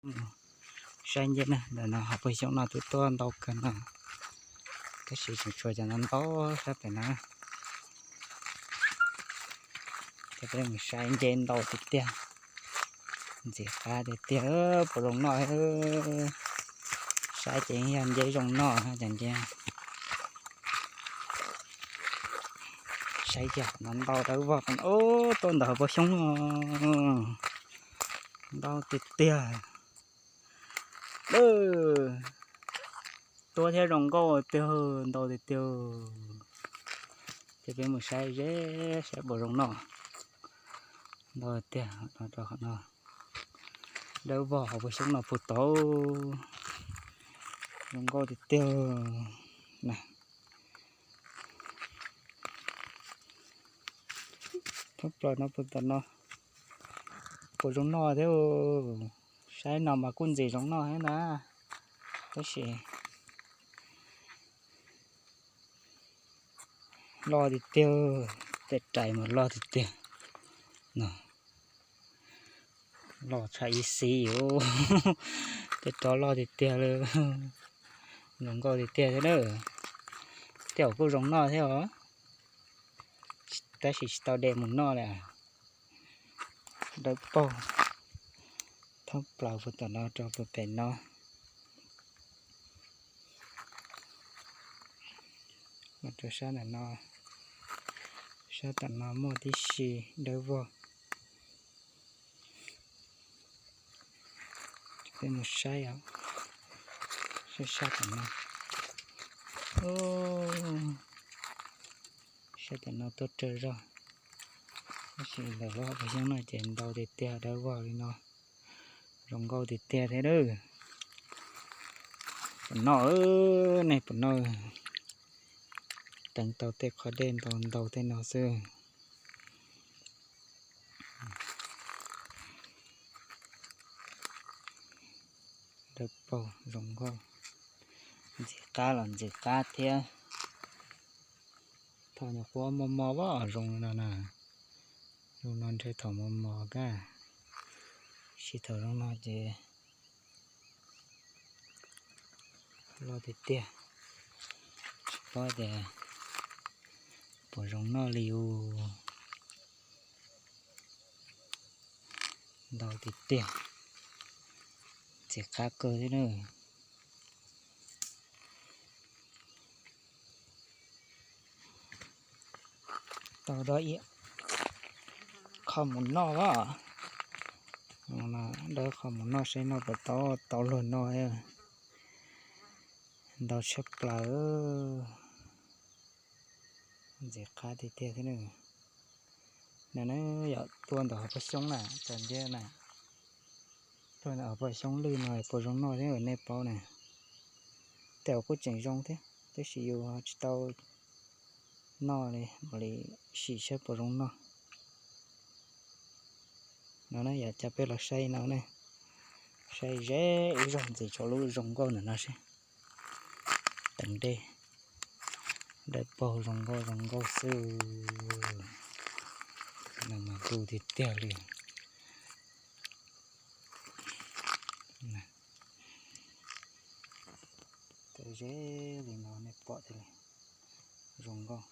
Saib nceb na, ntawm no hauv pawg xyoob no twb tuaj ntau kawg no, tab sis tseem tshuav cov ntau ntau sab pem no. Ces peb mus saib nceb ntau tiag tiag, ntxim qab tiag tiag, puas zoo noj. Saib ces yog nceb zoo noj ces nceb. Saib yog no ntau dawb vog, ub, tuaj ntawm hauv pawg xyoob no ntau tiag tiag. Tuab thiab zoo nkauj tiag, ntau tiag tiag. Ces peb mus saib ze, saib puas zoo noj. Ntau tiag, no rau qhov no. Dawb vog hauv pawg xyoob no puag tod, zoo nkauj tiag tiag na. Thoob plaws no puag tom no puas zoo noj thiab. Saib no mas kuj ntxim zoo noj thiab na, tab sis loj tiag tiag, tej rais mas loj tiag tiag no. Loj tshaj ib xib, tej rov loj tiag tiag li. Zoo nkauj tiag tiag thiab na. Tej zaum kuj zoo noj thiab os, tab sis tsis tau de mus noj li. Dawb paug thoob plaws puag tom no rau puag pem no. Los rau sab ntawm no, sab tom no muaj tib si dawb vog. Peb mus saib os, saib sab tom no. Sab tom no tuaj tsawg zog, tab sis ntawm lub hauv paus xyoob no ces ntau tiag tiag, dawb vog li no, zoo nkauj tiag tiag thiab. Puas noj, nej puas noj? Teev tau tej qhov dej ntau ntau tej no xwb. Dawb paug zoo nkauj, ntxim qab los ntxim qab thiab. Thaum nyuam qhuav mos mos vab zoo li no na, zoo no ntshe thaum mos mos kab, sis thaum zoo no ces loj tiag tiag, tsis paub tias puas zoo noj li ub. Ntau tiag tiag, ntxim qab kawg thiab na. Tau dawb ib qho mus noj, dawb qho mus noj saib noj puas tau, tau luag noj. Ntau tshaj plaws, ntxim qab tiag tiag thiab na. No na, yog tuaj ntawm hauv paus xyoob na, txawm ntawm na, tuaj ntawm hauv paus xyoob lwj no puas zoo noj thiab nej paub na. Tej zaum kuj tseem zoo thiab, tab sis yus tsis tau noj li, mam li sim saib puas zoo noj. No na, yog coj peb los saib no ne, saib ze ib zaug ntxiv tshuav lub zoo nkauj ntawm no seb. Teev dej, dawb paug zoo nkauj zoo nkauj xwb. No mas du tiag tiag li. Tev ze li no nej pom tiag li, zoo nkauj.